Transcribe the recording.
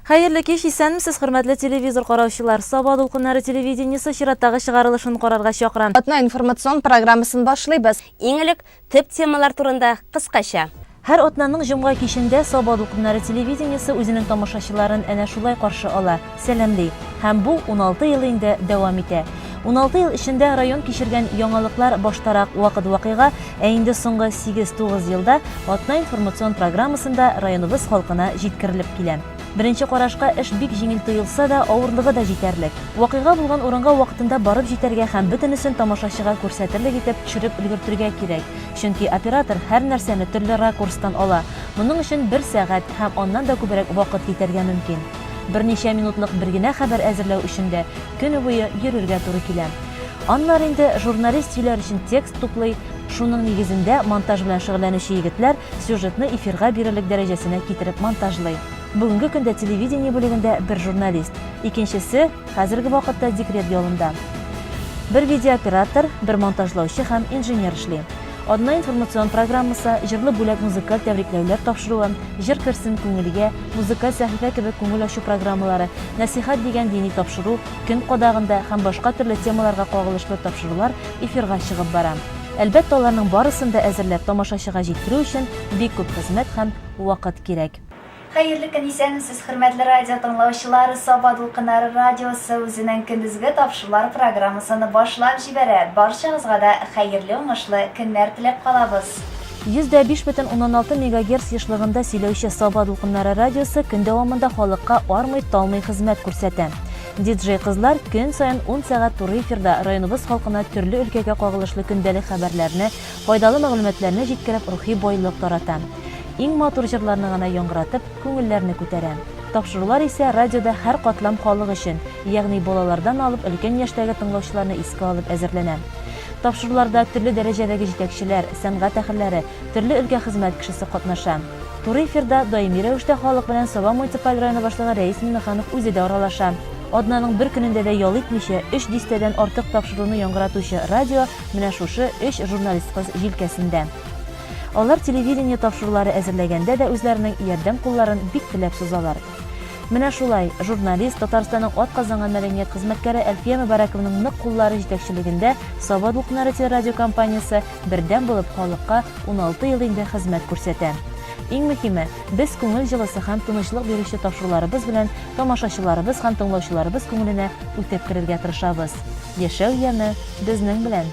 Хәерле кич, исәнмесез, хөрмәтле телевизор караучылар. Саба дулкыннары телевидениесе чираттагы чыгарылышын карарга чакыра. Атна информацион программасын башлыйбыз. Иң элек төп темалар турында кыскача. Һәр атнаның җомга кичендә Саба дулкыннары телевидениесе үзенең тамашачыларын әнә шулай каршы ала, сәламли. Һәм бу 16 ел инде дәвам итә. 16 ел эчендә район кичергән яңалыклар баштарак вакыт-вакыйга, ә инде соңгы 8-9 елда атна информацион программасында районыбыз халкына җиткерелеп килә. Беренче карашка эш бик җиңел тоелса да, авырлыгы да җитәрлек. Вакыйга булган урынга вакытында барып җитәргә һәм бөтенесен тамашачыга күрсәтерлек итеп төшереп өлгертергә кирәк. Чөнки оператор һәр нәрсәне төрле ракурстан ала. Моның өчен бер сәгать һәм аннан да күбрәк вакыт китәргә мөмкин. Берничә минутлык бер генә хәбәр әзерләү өчен дә көне буе йөрергә туры килә. Аннары инде журналист сөйләр өчен текст туплый, шуның нигезендә монтаж белән шөгыльләнүче егетләр сюжетны эфирга бирерлек дәрәҗәсенә китереп монтажлый. Бүгенге көндә телевидение бүлегендә бер журналист, икенчесе, хәзерге вакытта декрет ялында. Бер видеооператор, бер монтажлаучы һәм инженер эшли. Адна информацион программасы, Җырлы бүләк музыкаль тәбрикләүләр тапшыруы, Җыр керсен күңелгә, Музыкаль сәхифә кебек күңел ачу программалары, Нәсыйхәт дигән дини тапшыру, Көн кадагында һәм башка төрле темаларга кагылышлы тапшырулар эфирга чыгып бара. Әлбәттә, аларның барысын да әзерләп тамашачыга җиткерү өчен бик күп хезмәт һәм вакыт кирәк. Хәерле көн, исәнмесез, хөрмәтле радио тыңлаучылар! Саба дулкыннары радиосы үзенең көндезге тапшырулар программасын башлап җибәрә. Барчагызга да хәерле, уңышлы көннәр теләп калабыз. 105,6 мегагерц ешлыгында сөйләүче Саба дулкыннары радиосы көн дәвамында халыкка армый-талмый хезмәт күрсәтә. Диджей кызлар көн саен ун сәгать туры эфирда районыбыз халкына төрле өлкәгә кагылышлы көндәлек хәбәрләрне, файдалы мәгълүматларны җиткереп рухи байлык тарата. Иң матур җырларны гына яңгыратып, күңелләрне күтәрә. Тапшырулар исә радиода һәр катлам халык өчен, ягъни балалардан алып өлкән яшьтәге тыңлаучыларны искә алып әзерләнә. Тапшыруларда төрле дәрәҗәдәге җитәкчеләр, сәнгать әһелләре, төрле өлкә хезмәт кешесе катнаша. Туры эфирда даими рәвештә халык белән Саба муниципаль районы башлыгы Рәис Миңнеханов үзе дә аралаша. Атнаның бер көнендә дә ял итмичә, өч дистәдән артык тапшыруны яңгыратучы радио менә шушы өч журналист кыз җилкәсендә. Алар телевидение тапшырулары әзерләгәндә дә үзләренең ярдәм кулларын бик теләп сузалар. Менә шулай, журналист, Татарстанның атказанган мәдәният хезмәткәре Әлфия Мөбарәкованың нык куллары җитәкчелегендә Саба дулкыннары телерадиокомпаниясе бердәм булып халыкка 16 ел инде хезмәт күрсәтә. Иң мөһиме, без күңел җылысы һәм тынычлык бирүче тапшыруларыбыз белән тамашачыларыбыз һәм тыңлаучыларыбыз күңеленә үтеп керергә тырышабыз. Яшәү яме безнең белән!